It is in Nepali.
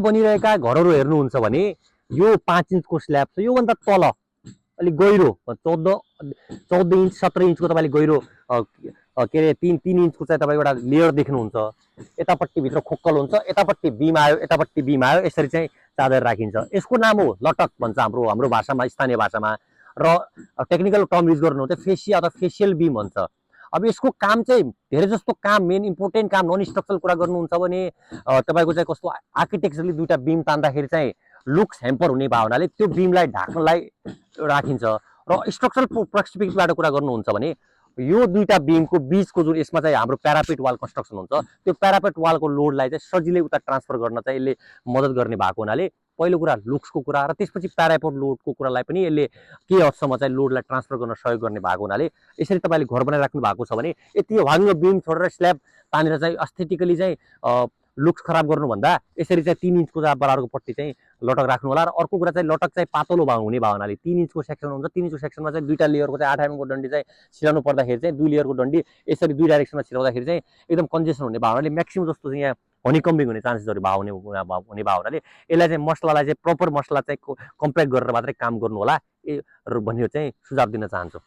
बनिरहेका घरहरू हेर्नुहुन्छ भने यो 5 इन्चको स्ल्याब छ, योभन्दा तल अलिक गहिरो 14 इन्च 17 इन्चको तपाईँले गहिरो के अरे 3 इन्चको चाहिँ तपाईँ एउटा लेयर देख्नुहुन्छ। यतापट्टि भित्र खोक्कल हुन्छ, यतापट्टि बिम आयो, यतापट्टि बिम आयो, यसरी चाहिँ चादर राखिन्छ। यसको नाम हो लटक भन्छ हाम्रो भाषामा, स्थानीय भाषामा, र टेक्निकल टर्म युज गर्नु चाहिँ फेसिया अथवा फेसियल बिम भन्छ। अब यसको काम चाहिँ धेरै जस्तो काम, मेन इम्पोर्टेन्ट काम नन स्ट्रक्चरल कुरा गर्नुहुन्छ भने तपाईँको चाहिँ कस्तो आर्किटेक्चरली दुईटा बिम तान्दाखेरि चाहिँ लुक्स ह्याम्पर हुने भावनाले त्यो बिमलाई ढाक्नलाई राखिन्छ। र स्ट्रक्चरल पर्सपेक्टिभबाट कुरा गर्नुहुन्छ भने यो दुईटा बिमको बीचको जुन यसमा चाहिँ हाम्रो प्यारापेट वाल कन्स्ट्रक्सन हुन्छ, त्यो प्यारापेट वालको लोडलाई चाहिँ सजिलै उता ट्रान्सफर गर्न चाहिँ यसले मद्दत गर्ने भएको हुनाले पहिलो कुरा लुक्सको कुरा र त्यसपछि प्यारापेट लोडको कुरालाई पनि यसले के हदसम्म चाहिँ लोडलाई ट्रान्सफर गर्न सहयोग गर्ने भएको हुनाले यसरी तपाईँले घर बनाइराख्नु भएको छ भने यति भाङ्गो बिम छोडेर स्ल्याब तानेर चाहिँ एस्थेटिकली चाहिँ लुक्स खराब गर्नुभन्दा यसरी चाहिँ 3 इन्चको बराबरको पट्टि चाहिँ लटक राख्नु होला। र अर्को कुरा चाहिँ लटक चाहिँ पातलो हुने भावनाले 3 इन्चको सेक्सन हुन्छ, 3 इन्चको सेक्सनमा चाहिँ दुईटा लेयरको चाहिँ 8 एमएमको डन्डी चाहिँ छिराउनु पर्दाखेरि चाहिँ 2 लेयरको डन्डी यसरी दुई डाइरेक्सनमा छिराउँदाखेरि चाहिँ एकदम कन्जेसन हुने भावनाले म्याक्सिमम जस्तो चाहिँ यहाँ हनीकम्बिङ हुने चान्सेसहरू हुने भावनाले यसलाई चाहिँ मसलालाई चाहिँ प्रपर मसला चाहिँ कम्प्याक्ट गरेर मात्रै काम गर्नु होला भन्ने चाहिँ सुझाव दिन चाहन्छु।